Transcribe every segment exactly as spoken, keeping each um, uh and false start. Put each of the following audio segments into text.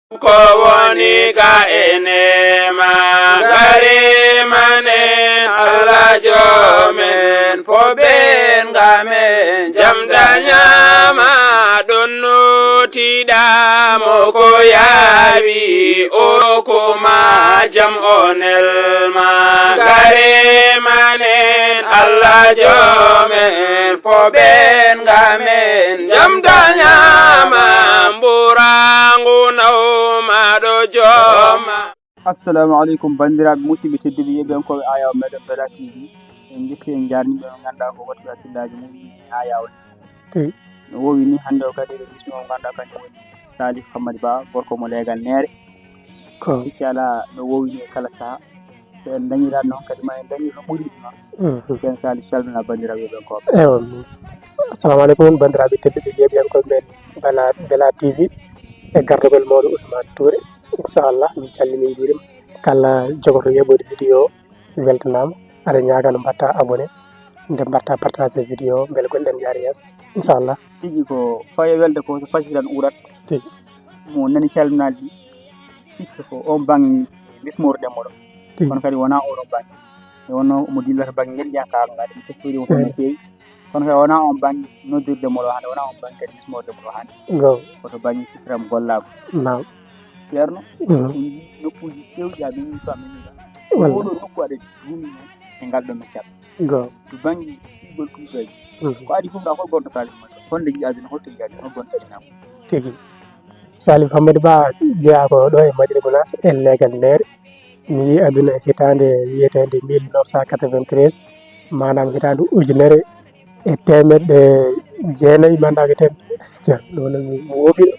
Ko woni ka e neema, ngari manen Allah joomen, fof ɓeen ngamen, jam dañaama, ɗon nootiɗaa mo ko yaawi, o ko ma jam o nelma, ngari manen Allah joomen, fof ɓeen ngamen, jam dañaama, mbuurangu nawma ɗo jooma. Assalamu alaikum, banndiraaɓe musidɓe tedduɓe yeeɓiyankooɓe Ayaw meɗen Bella T V. En njetti, en njaarni ɓe, on ngannduɗaa ko waɗtuɓe hakkillaaji mum e Ayaw. Tigi. No woowi ni hannde o kadi eɗen bismi o ngannduɗaa kañum woni Salif Hammadi Ba, gorko mo leegal Neere. Ko. Sikki alaa no woowi ni e kala sahaa. So en dañiraani noon kadi ma en dañir no ɓuri ɗum noon. Mhm. Ceerno Salif, calminaa banndiraaɓe yeeɓiyankooɓe. Ewa. Assalamu alaikum, banndiraaɓe tedduɓe yeeɓiyankooɓe men Bella, Bella T V, e gardagol mawɗo Ousmane Touré. Inchallah, min calmini, min njuurima kala jogoto yeeɓude vidéo o, weltanaama. Aɗa ñaaga no mbaɗta abonné, nde mbaɗta partage vidéo o, mbele golle ɗe njaara yeeso. Inchallah. Tigi ko fawi e welde ko so fasi tan uurat. Tigi. Mo nani calminaali ɗi, sikki ko on bannge bismorɗen mo ɗo. Tigi. Kono kadi wonaa oɗo bannge. Nde wonnoo omo dillata bannge ngel, njiyan kaaɗo ngaɗa, ɗum teskirii mo ko no feewi. Kono kadi wonaa on bannge noddirde mo ɗo hannde, wonaa on bannge kadi bismorde mo ɗo hannde. Go. Ko to bannge sifram gollaago. Naam. Ceerno, mhm, ko yii nokkuuji keewɗi a memii to a memii ɗo. Walla. Oɗo nokku aɗa duumi noon e ngal ɗo meccal. Go. To bannge ɗiɗgol kuyɓeeje. Mhm. Ko adii fof, ɗa hol gonɗo Salif Hammadi Ba? Honde yiya aduna, holto yiya aduna, hol gonɗo aduna? Tigi. Salif Hammadi Ba jeyaa ko ɗo e Madina Gounass, e leegal Neere. Mi yii aduna e hitaande wiyeteende mille neuf cent quatre-vingt-treize, maanaam hitaande ujunere e teemeɗɗe jeenayi, maanaam hitaande, Ceerno, ɗum noon mi, mi woopi ɗo.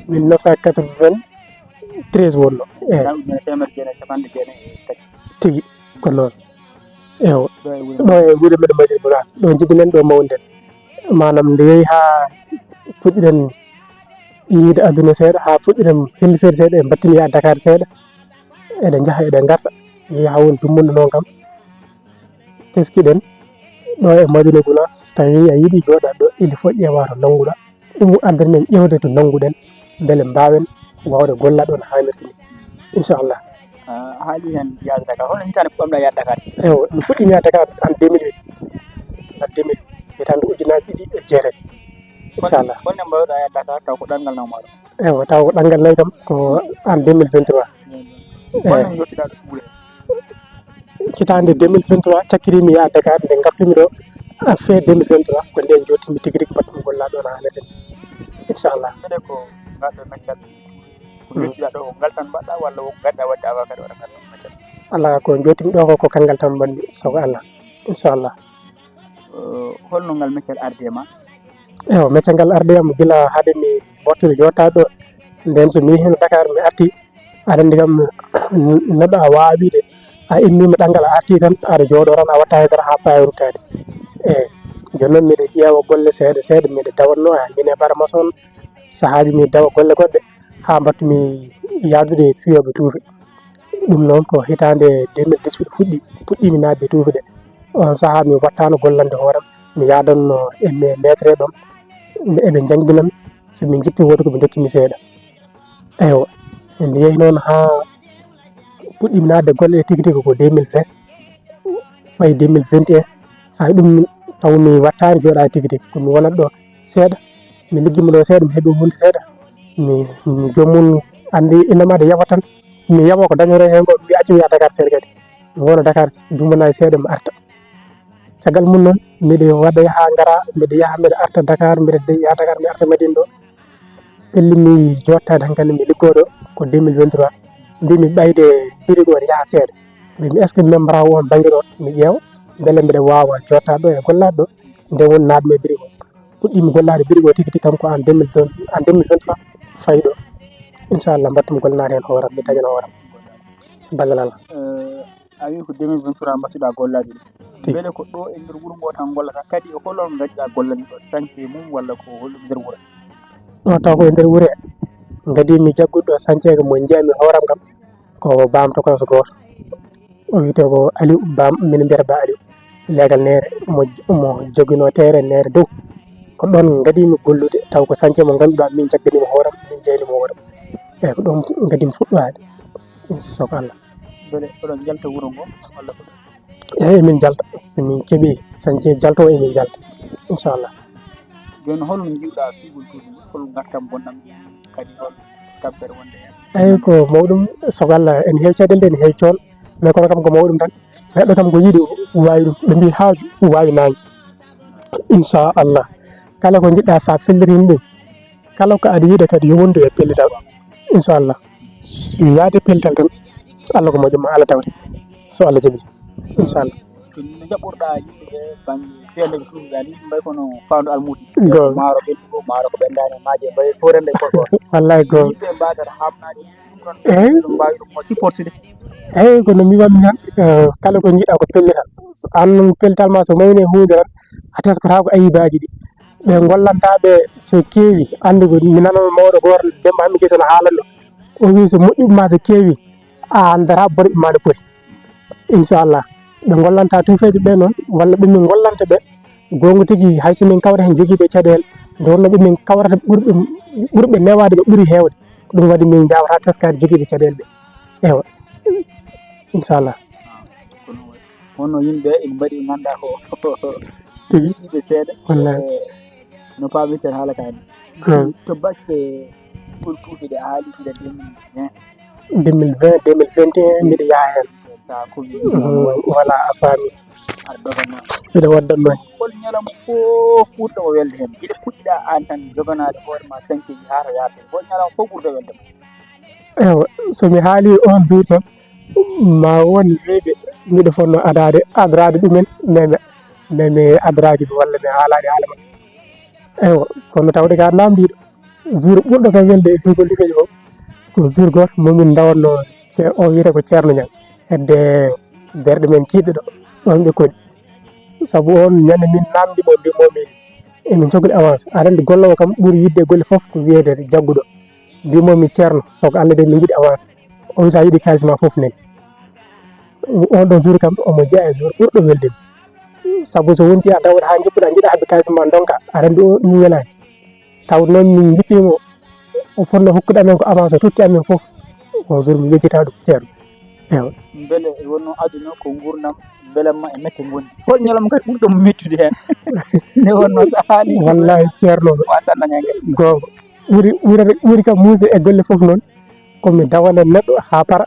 Mille neuf cent quatre-vingt-treize wonno. Eyi. Naam, ujunere e teemeɗɗe jeenayi e capanɗe jeenayi e tati. Tigi, ko noon. Ewo. Ɗo e wuro, ɗo e wuro meɗen Madina Gounass. Ɗo njiɗɗen ɗo mawnuɗen. Maanaam nde yehi haa puɗɗiɗen yiide aduna seeɗa, haa puɗɗiɗen hellifeede seeɗa, en mbattini yaha Dakar seeɗa. Eɗen njaha, eɗen ngarta. Yehi haa woni dummunɗo noon kam. Teskiɗen ɗo e Madina Gounass, so tawii a yiɗi jooɗaade ɗo, il faut ƴeewaa to nannguɗaa. Ɗum addani men ƴeewde to nannguɗen, mbele mbaawen waawde gollaade ɗo no haanirta ni. Inchallah. A haali heen yaade Dakar. Hono hitaande puɗɗoɗaa yaade Dakar? Ewa, mi fuɗɗiima yaade Dakar en deux mille huit. En deux mille huit. Hitaande ujunaaji ɗiɗi e jeetati. Inchallah. Hol nde mbaawɗaa yaade Dakar taw ko ɗanngal nawmaa ɗo? Ewa, taw ko ɗanngal nawi kam ko en deux mille vingt-trois. Eyi. Holno njottiɗaa ɗo Touré? Hitaande deux mille vingt-trois, cakkitiimi yaha Dakar, nde ngartumi ɗo, en fin deux mille vingt-trois, ko ndeen njottiimi tigi rigi, mbaɗtumi gollaade ɗo no haanirta ni. Inchallah. Mbeɗe ko ngal ɗo meccal. Ko njottiɗaa ɗo, ko ngal tan mbaɗɗaa, walla won ko ngaddaa waɗde avant kadi waɗa ngal ɗo meccal? Alaa, ko njottiimi ɗo ko, ko kanngal tan mbaɗmi, so ko Allah. Inchallah. Eh, holno ngal meccal ardi e ma? Ewa, meccal ngal ardi e am gila hade mi wattude jooɗaade ɗo. Ndeen so mi yehii Dakar, mi arti, aɗa anndi kam, neɗɗo a waawaa wiide a immiima ɗanngal, a artii tan, aɗa jooɗoo tan, a waɗtaa hay dara haa paawi ruttaade. Eyi, jooni noon miɗo ƴeewa golle seeɗa seeɗa, miɗo dawatnoo, a, miin e Bara Mason, sahaaji mi dawa golle goɗɗe, haa mbaɗtumi yahdude e fiyooɓe tuufe. Ɗum noon ko hitaande deux mille dix-huit fuɗɗi, puɗɗiimi naatde tuufe ɗe. Oon sahaa mi waɗtaano gollande hoore am, mi yahdanno e me-, maître ɗoon, ɓe, eɓe njanngina mi, so min njippii wooto ko ɓe ndokki mi seeɗa. Eywa, nde yehi noon haa puɗɗiimi naatde golle ɗe tigi tigi ko deux mille vingt, fayi deux mille vingt et un, hay ɗum taw mi waɗtaani jooɗaade tigi tigi, ko mi wonat ɗo seeɗa, mi liggiima ɗo seeɗa, mi heɓi huunde seeɗa, mi, mi joomum anndi innama de yawa tan, mi yawa ko dañoree heen ko, mi acca mi yaha Dakar seeɗa kadi, mi wona Dakar dumunaaji seeɗa mi arta. Caggal mum noon, miɗo waɗa yaha ngara, miɗo yaha, miɗo arta Dakar, miɗo de-, yaha Dakar, mi arta Madina ɗo. Pelli mi jooɗtaade hankadi, mi liggoo ɗo ko deux mille vingt-trois. Mbimi ɓayde birigo o yaha seeɗa. Mbimi, est-ce que mi memra o on bannge ɗo? Mi ƴeewa, mbele mbiɗa waawa jooɗtaade ɗo e gollaade ɗo, nde woni naatmi e birigo. Puɗɗiimi gollaade birigo tigi tigi kam ko en deux mille vingt, en deux mille vingt-trois fayi ɗo. Inchallah, mbaɗtumi golle naata heen hoore am, mi dañana hoore am. Ballal Allah. Eh, a wii ko deux mille vingt-trois mbattuɗaa gollaade ɗum. Tigi. Mbele ko ɗo e nder wuro ngo tan ngollata? Kadi e hol on ngaɗɗaa gollande ɗo, sance mum walla ko hol nder wuro? Ɗo taw ko e nder wuro. Ngadi mi jaggude ɗo sance ko mo njiyanmi hooram kam ko Bam Tokoso gooto. O wiyetee ko Aliou Bam, min mbiyata Ba Aliou. Leegal Neere mo, mo joginoo teere Neere dow. Ko ɗoon ngadii-mi gollude, taw ko sance mo ngannduɗaa min jagganiima hoore am, min jeyanima hoore am. Eeyi, ko ɗoon ngadii-mi fuɗɗoyaade. Inshallah. Mbele oɗon njalta wuro ngo walla ko? Eeyi, emin njalta. So min keɓii sance jaltoowo, emin njalta. Inshallah. Jooni, hol no njiɗ-ɗaa figol tuuti ngu? Hol ngartam bonɗam ngu? Kadi hol tampere wonde heen? Eeyi, ko mawɗum, so Allah, ene heewi caɗeele de, ene heewi coon. Mais kono kam ko mawɗum tan. Neɗɗo kam ko yiɗi waawi ɗum. Ɓe mbii haaju waawi naange. Inshallah. Kala ko njiɗ-ɗaa, so a felliti ɗum, kala ko aɗa yiɗa kadi yo wondu e pellital. Inshallah. So yaade pellital tan, Allah ko moƴƴo, ma Allah tawte. So Allah jaɓi. Inshallah. Ko no njaɓɓorɗaa yimɓe ɓe bannge fiyande ko tuuti gaa ni, mbay kono faandu almuuti. Goonga. Maaro ɓendugo, maaro ko ɓendaani, maaje mbay fof rende ko ko. Wallahi goonga. Yimɓe mbaɗata haamnaade ɗum ɗon, eeyi, ɗum mbaawi ɗum mo supportude. Eeyi, ko no mbiiɗaa mi tan, eh, kala ko njiɗ-ɗaa ko pellital. So aan pellital ma so mawni e huunde tan, a teskotaako ayibaaji ɗi. Ɓe ngollanta ɓe so keewi, anndu ko mi nanano mawɗo gooto, Demba Hammi Gey, so no haalanno. O wii so moƴƴuɓe ma so keewi, a anndataa bonɓe ma no poti. Inshallah. Ɓe ngollanta tuufeeje ɓe noon, walla ɓe min ngollanta ɓe. Goonga tigi, hay so min kawra heen jogiiɓe caɗeele, nde wonnoo ɓe min kawrata ɓurɓe, ɓurɓe newaade ɓe ɓuri heewde. Ko ɗum waɗi min njaawata teskaade jogiiɓe caɗeele ɓe. Ewa. Inshallah. Kono wonno yimɓe ene mbaɗi nganndaa ko tigi. Yiɗiiɓe seeɗa. Wallahi. Eh, no paamirten haala kaa ni. Hmm. To batte pol tuufiɗe a haali ila deux mille vingt. Deux mille vingt, deux mille vingt et un mbiɗa yaha heen. Sa ko wala a faami. Aɗa doganno. Mbiɗa waddannoo. Hol ñalawma fof ɓurɗo o welde heen? Gila puɗɗiɗaa aan tan joganaade hoore ma sankeeji haa to yaade. Hol ñalawma fof ɓurɗo welde ma? Ewa, so mi haalii oon jour tan, ma won wiyɓe mbiɗo fotnoo adaade, adoraade ɗumen, mais mi, mais mi adoraaki ɓe walla mi haalaani haala maɓɓe. Ewa, kono tawde ka naamndiiɗo, jour ɓurɗo kam welde e figol liggey o, ko jour gooto mo min ndawatnoo, ce-, o wiyetee ko Ceerno Ñaŋ, hedde deerɗo men kiiɗɗo ɗo, ɗoon ɓe koni. Sabu oon ñande min naamndii mo, mbii mo min emin cokli avance. Aɗa anndi golloowo kam ɓuri yiɗde e golle fof ko wiyeede jagguɗo. Mbii mo mi Ceerno, so ko Allah de min njiɗi avance. O wii so a yiɗi kaalis ma fof nen. Oon ɗoon jour kam omo jeyaa e jour ɓurɗo welde mi. Sabu so wonti a dawat haa njippuɗaa, njiɗaa heɓde kaalis ma ndonka, aɗa anndi o ɗum welaani. Taw noon min njippii mo, o fotnoo hokkude amen ko avance, o totti amen fof. Oon jour mi yejjitaa ɗum, Ceerno. Ewa. Mbele wonno aduna ko nguurndam, mbelamma e mette ngondi. Hol ñalawma kadi ɓurɗo mo mettude heen? Nde wonno so a haali. Wallahi, Ceerno. Wa sanna ñaŋal. Goonga. Ɓuri, ɓuri, ɓuri kam muusde e golle fof noon, ko mi dawana neɗɗo haa para,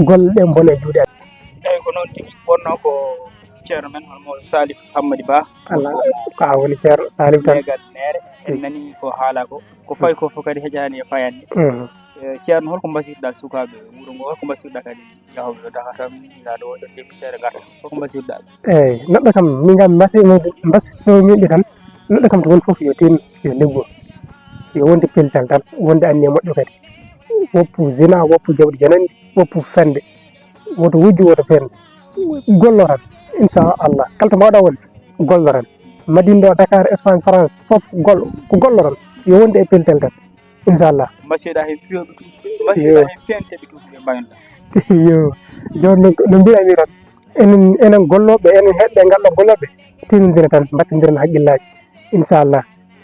golle ɗe mbona e juuɗe am. Eeyi, ko noon tigi wonnoo ko Ceerno men, hono mawɗo Salif Hammadi Ba. Allah, ko haa woni Ceerno Salif tan. Leegal neere, en nanii ko haalaa ko. Ko fayi ko fof kadi heƴaani e fayannde. Mhm. Eh, Ceerno, hol ko mbasiytoɗaa sukaaɓe wuro ngo? Hol ko mbasiytoɗaa kadi yahooɓe ɗo Dakar tan, ina ɗo waɗa debbi seeɗa ngarta? Hol ko mbasiytoɗaa ɓe? Eeyi, neɗɗo kam, min kam mbasi-, mbasiytoo-mi ɓe tan, neɗɗo kam to woni fof yo tin, yo liggo. Yo wonde pellital tan, wonde anniya moƴƴo kadi. Woppu zina, woppu jawdi jananndi, woppu fende. Woto wujju, woto fende. Gollo tan, inchallah. Kala to mbaawɗaa wonde, gollo tan. Madina ɗo, Dakar, Espagne, France, fof gollo. Ko gollo tan. Yo wonde e pellital tan. Inchallah. Mbasiyoɗaa heen fiyooɓe tuuti. Mbasiyoɗaa heen fiyanteeɓe tuuti ɓe mbaynoɗaa. Yo. Jooni noon, no mbiɗa ni tan, enen, enen gollooɓe, enen heɗɓe ngal ɗo gollooɓe, tinndina tan, mbattindiren hakkillaaji. Inchallah.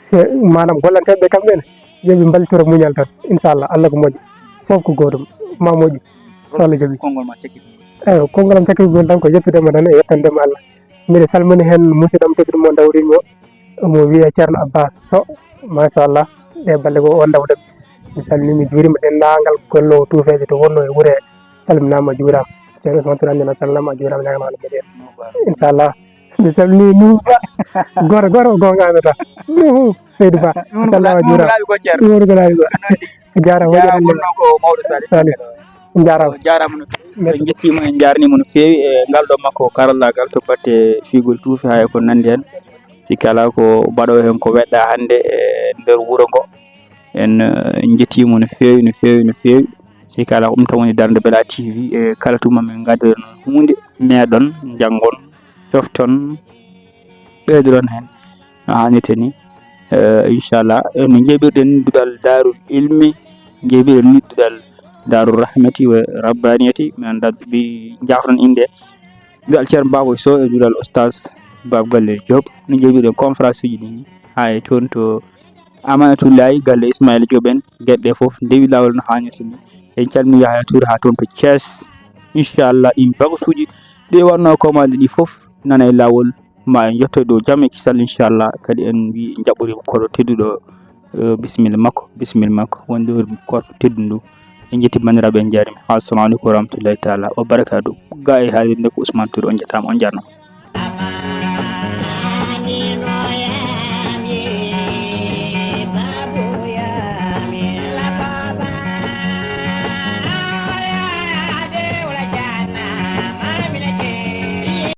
Fe-, maanaam gollanteeɓe ɓe kamɓe ne, yo ɓe mballitoro muñal tan. Inchallah, Allah ko moƴƴo. Fof ko gootum. Ma moƴƴu. So Allah jaɓi. Konngol ma cakkiti. Eeyo, konngol am cakkitgol tan ko yettude mo tan e yettande mo Allah. Mbiɗa salmini heen musidɗo am tedduɗo mo ndawriimi o. Omo wiyee Ceerno Abbas Sow, machallah, ɗe balɗe ko o ndawde. Mi salmii, mi juuriima denndaangal golloowo tuufeeje to wonnoo e wure, salminaama, juuraama. Ceerno Ousmane Touré, a salminaama, a juuraama, ñaaganaama moƴƴere. Inchallah. Mi salmii Nuhu Ba, gooto, gooto ko goonga anndataa. Nuhu Seydou Ba, a salminaama, a juuraama. Ɗum woni ko laaɓi ko. A jaaraama, waɗi hannde. Wonno ko mawɗo Salif. Salif. Jaaraama. Jaaraama no feewi. Merci. En njettiima, en njaarniima no feewi e ngal ɗo makko karallaagal to batte figol tuufi haa e ko nanndi heen. Sikki alaa ko mbaɗoo heen ko weɗɗaa hannde e nder wuro ngo. En, eh, njettiima no feewi, no feewi, no feewi. Sikki alaa ko ɗum tan woni darnde Bella T V, e kala tuma min ngaddira noon huunde, meeɗon, njanngon, cofton, ɓeydoɗon heen no haanirta ni. Eh, inchallah, eh, no njeeɓirɗen duɗal Daarul Ilmi, njeeɓirɗen ni duɗal Daarul Rahmati wa Rabbaniyati, min anndaa mbi-, njaafnon innde, duɗal Ceerno Baboy Sow e duɗal Oustaz Baba Galle Diop, no njeeɓirɗen conférence uji ɗi ni. Hay toon to Amanatullahi, galle Ismaila Diop en, geɗe ɗe fof ndewi laawol no haanirta ni. En calmini Yahaya Touré haa toon to Thiès. Inchallah, ɗin bagasuuji ɗi wonno commande ɗi fof nana e laawol, ma en yetto dow jam e kisal, inchallah. Kadi en mbi en jaɓɓori koɗo tedduɗo, eh, bisimilla makko, bisimilla makko. Wonde koɗo tedduɗo. En jetti banndiraaɓe, en njaarima. Assalamu aleykum wa rahmatullahi taala wa barakatuh. Ga e haalirde ko Ousmane Touré, on njettaama, on njaarnama.